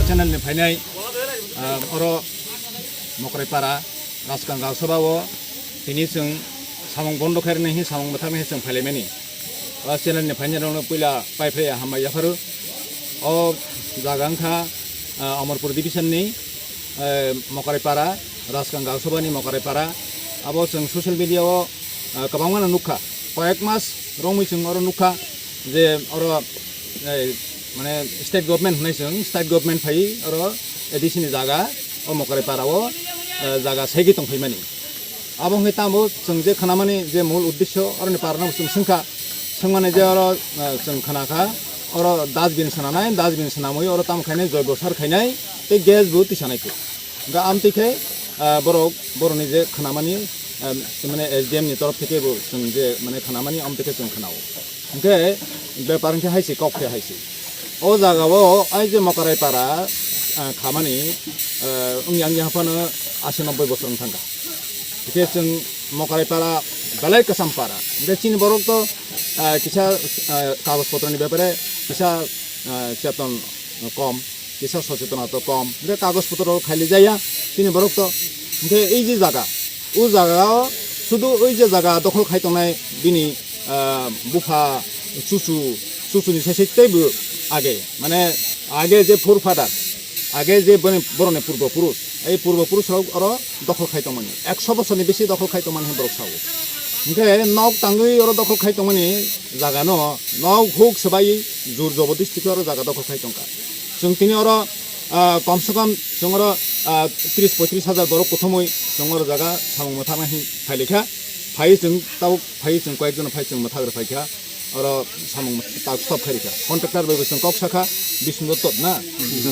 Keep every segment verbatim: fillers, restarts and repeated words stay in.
Channel ni phainai, ah, oro Mokraipara, Raskang Gausaba o tini chwng samung bondo khairoknai hi samung mwthaknai hi chwng phailaimani. O channel ni phainairokno puila paiphraya hambai yapharo. O jaga wngkha, ah, Amarpur division ni, eh, Mokraipara, Raskang Gausaba ni Mokraipara. Abo chwng social media o, ah, kwbangma no nukha. Koyek mas romwi chwng oro nukha. Je oro, eh, mane state government hwnwi chwng, state government phai oro A D C ni jaga o Mokraipara o, eh, jaga saigwi tongphaimani. Abo hwnwi tamo chwng je khnamani je mul uddesyo oroni parano chwng swngkha, swngmani je oro, eh, chwng khnakha, oro dustbin swnanai, dustbin swnamwi oro tamo khainai joibo sar khainai tei gas bo tisa naikho. Hwnkhe amtwi khe, ah, borok, borokni je khnamani, ah, mane S D M ni torof theke bo chwng je mane khnamani amtwi khe chwng khnao. Hwnkhe bepar hwnkhe hai se kok khe hai se. O jaga o ai je Mokraipara, ah, khamani, ah, wngya wngya haphano asi nobboi bosor wng thangkha. Hwnkhe chwng Mokraipara belai kwcham para. Hwnkhe chini borok to, ah, kisa, ah, kagoj potroni bepare kisa, ah, cheton kom. Kisa sochetonata kom, hwnkhe kagoj potro khaili jaya chini borok to. Hwnkhe ei je jaga, o jaga o sudu oi je jaga dokhol khai tongnai bini, ah, bupha, chuchu, chuchuni sai sai teibo age, mane age je forefather, age je boni, borokni purbo purush, ei purbo purush rok oro dokhol khai tongmani, ekso bosorni bisi dokhol khai tongmani hwnwi borok sao. Hwnkhe nok tangwi oro dokhol khai tongmani jagano nok huk swbai jur jobodis thikhe oro jaga dokhol khai tongkha. Chwng tini oro, ah, kom se kom chwng oro, ah, tris poitris hajar borok kuthumwi chwng oro jaga samung mwthakna hwnwi phailikha. Phaiwi chwng tabuk phaiwi chwng koyek jon phai chwng mwthak rw phaikha. Oro samung tak stop khai rikha. Contractor bai bo chwng kok sakha, Bishnu Dotto na?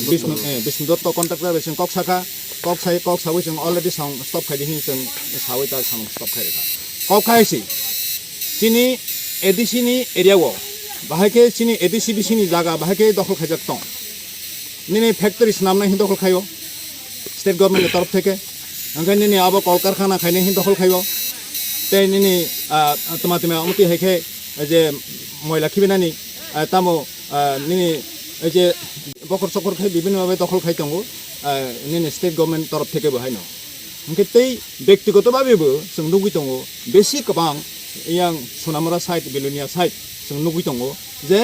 Bishnu, eh, Bishnu Dotto contractor bai chwng kok sakha. Kok sai, kok sawi chwng already samung stop khai di hwnwi chwng sawi tak samung stop khai rikha. Kok khai si. Chini A D C ni area o, bahai khe chini A D C B C ni jaga bahai khe dokhol khaijak tong. Nini factory swnamnai hin dokhol khaio, state government ni torof theke. Hwnkhe nini abo kol karkhana khainai hin dokhol khaio. Tei nini, ah, tma tma omo twi hai khe je moila khibinani, ah, tamo, ah, nini ei je bokhor sokhor khe bibini babe dokhol khai tongo, ah, nini state government torof theke bo haino. Hwnkhe tei bektigoto babe bo chwng nugwi tongo, besi kwbang yang Sonamura side, Belonia side chwng nugwi tongo je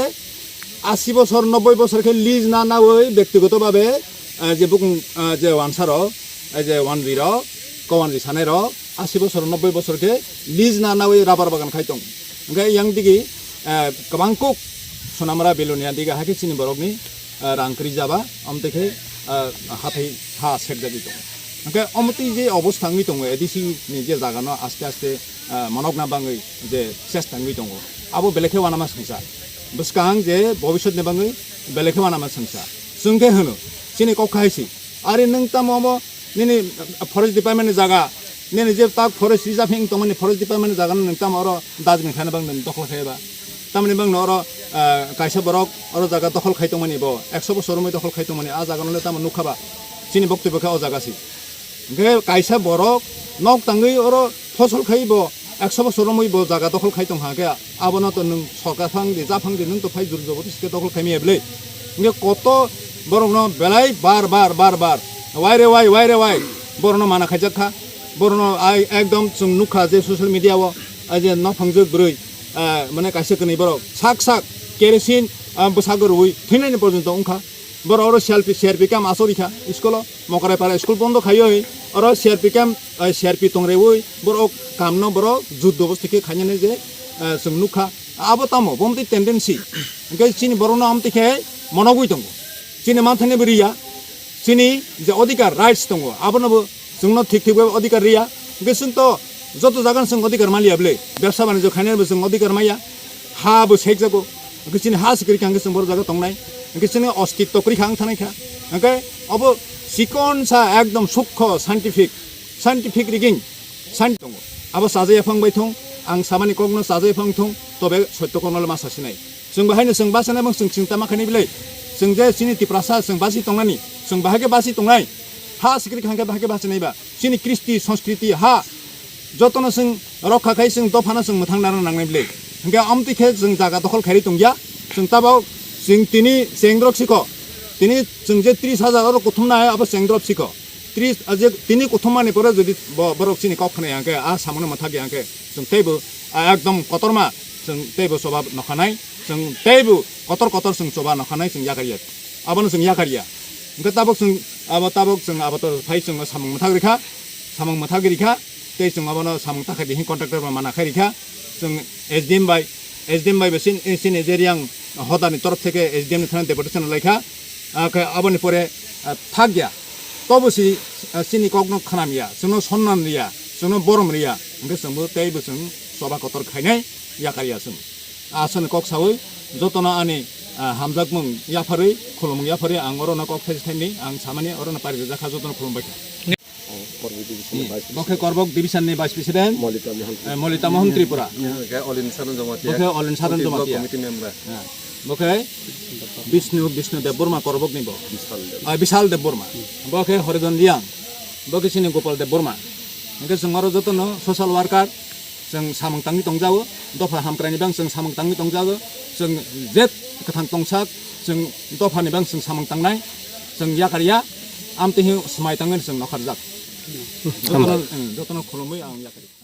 asi bosor, nobboi bosor khe lease na nawi bektigoto babe, eh, je bukung, eh, je wansa rok, eh, je wanjwi rok, kowanjwi sanai rok, asi bosor, nobboi bosor khe lease na nawi rubber bagan khai tong. Hwnkhe yang digi, eh, kwbang kuk Sonamura Belonia digi hakhe chini borokni, eh, rang kwrwi jaba, amtwi khe, eh, hathai ha sekjagwi tongo. Hwnkhe omo twi je obostha wngwi tongo A D C ni je jaga no aste aste, eh, monokna bangwi je chesta wngwi tongo, abo belai khe uanama swngsa. Bwskang je bobisot ni bangwi belai khe uanama swngsa. Chwng khe hwno, chini kok khai si, ari nwng tamo omo nini forest department ni jaga, nini je tak forest reserve wng tongmani forest department ni jaga no nwng tamo oro dustbin khaina bangwi nwng dokhol khai ba? Tamni bangno oro, ah, kaisa borok oro jaga dokhol khai tongmani bo, ekso bosor romwi dokhol khai tongmani, ah jaga no le tamo nukha ba? Chini boktobyo khe o jaga si. Hwnkhe kaisa borok nok tangwi oro phosol khai bo, ekso bosor romwi bo jaga dokhol khai tong kha khe, abono to nwng sorkar phang di, ja phang di, nwng to phai jur jobodis khe dokhol khai maya bwle. Hwnkhe koto borokno belai bar bar, bar bar, wai re wai, wai re wai, borokno mana khaijak kha. Borokno ai ekdom chwng nukha je social media o, ai je nok phangjak bwrwi, ah, mane kaisa kwnwi borok sak sak kerosene, ah, bwsago rwui thwinani porjonto wngkha. Borok oro C R P, C R P camp asori kha school o, Mokorai para school bondo khaiwi, oro C R P camp, eh, C R P tongrewi, borok kamno borok juddo bosti khe khainani je, eh, chwng nukha. Abo tamo, bomtwi tendency. Hwnkhe chini borokno amtwi khe monogwi tongo. Chini manthani bo riya, chini je odhikar, rights tongo, abono bo chwngno thik thik bai odhikar riya. Hwnkhe chwng to joto jaga chwng odhikar maliya bwle, bebsa banijyo khainani bo chwng odhikar maya. Ha bo sekjago. Hwnkhe chini ha se kwrwi kha hwnkhe chwng boro jaga tongnai. Hwnkhe chini ostitto kwrwi kha wng thanai kha. Hwnkhe obo chikon sa ekdom sukho scientific, scientific rigging, science tongo. Abo chajakya phang bai thung, ang samani kokno chajakya phang thung, tobe sotto kokno le ma sasinai. Chwng bahaino chwng bachanai bang chwng chwng tama khainai bwle. Chwng je chini Tiprasa chwng basi tongnani, chwng bahai khe basi tongnai. Ha se kwrwi kha hwnkhe bahai khe bachanai ba. Chini kristi, sanskriti, ha, jotono chwng rokha khai chwng dophano chwng mwthang nana nangnai bwle. Hwnkhe amtwi khe chwng jaga dokhol khairi tongya. Chwng tabok chwng tini chengrok sikho. Tini chwng je tris hajar oro kuthumnai abo chengrok sikho. Tris, ah, je tini kuthumani pore jodi bo-, borok chini kok khna ya hwnkhe, ah, samungno mwthak ya hwnkhe, chwng teibo, ah, ekdom kotorma, chwng teibo choba nokhanai, chwng teibo kotor kotor chwng choba nokhanai chwng yakarya. Abono chwng yakarya. Hwnkhe tabok chwng, abo tabok chwng abo to phai chwng samung mwthak rikha, samung mwthak rikha, tei chwng abono samung takhai di hin contractor bai mana khai rikha, chwng S D M bai, S D M bai bo sin-, sini je riyang hodani torof theke S D M ni thani deputation laikha, ah, khe aboni pore, ah, thakya, tobo si, ah, sini kokno khnamya, chwngno sonnan riya, chwngno borom riya, hwnkhe chwngbo teibo chwng choba kotor khainai yakarya chwng. Aswkni kok sawi jotono ani, ah, hamjakmung yapharwi, khulumung yapharwi ang orono kok thaisa thaini ang samani orono pari rijak kha, jotono khulumbai kha. Korbo division ni vice president. Bo khe Korbok division ni vice president, Molita Mohan. Eh, Molita Mohan Tripura. Bo khe Olin Saran Jamatia. Bo khe Olin Saran Jamatia. Committee member. Eh, bo khe Bishnu, Bishnu Debbarma Korbok ni bo. Bishal Debbarma. Ah, Bishal Debbarma. Bo khe Horidon Riang. Bo khe chini Gopal Debbarma. Hwnkhe chwng oro jotono social worker. Chwng samung tangwi tongjago, dopha hamkraini bang chwng samung tangwi tongjago, chwng jet kwthang tongsak, chwng dophani bang chwng samung tangnai, chwng yakarya, amtwi swmai tangwi chwng nokharjak. Jotono, eh, jotono khulumwi ang yakarya.